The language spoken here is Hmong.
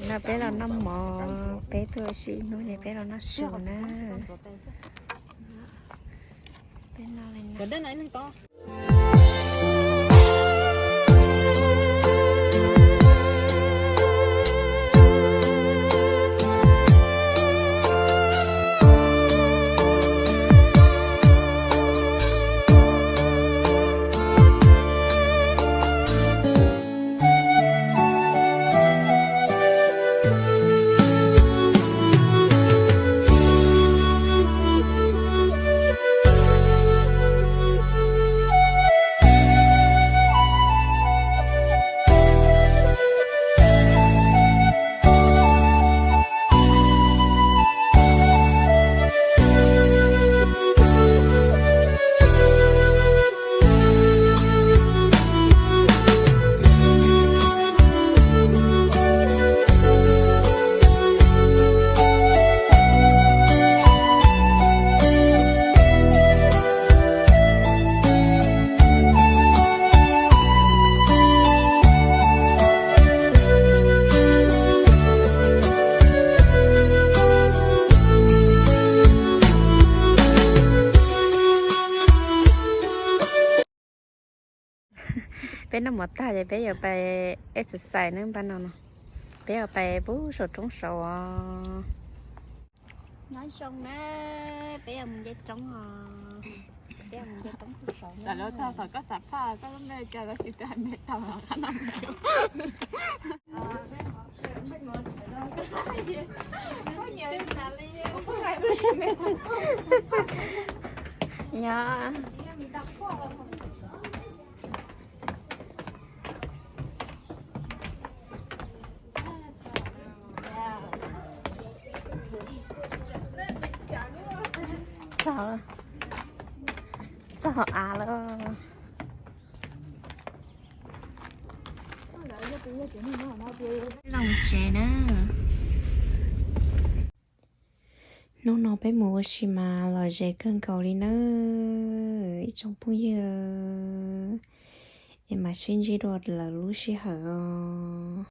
No peb los noj mov, peb tuaj ua si ib hnub ces peb los noj su na. Peb noj li no. Peb noj mov tag ces peb yuav pais exercise ne npaj no no. Peb yuav pais pub saum roob saud os. Nyob zoo na, peb yuav mus nce roob os. Peb yuav mus nce roob pub saud na. Koj xav phaj koj lub me cas los tsis tau me tau qab no. Yog. Txog, txog av lawm. Los tsev na. Hnub no peb mus ua si mas lom zem kawg nkaus li nawb ib tsoom phooj ywg. Es mam sib ntsib dua lwm lub sij hawm os.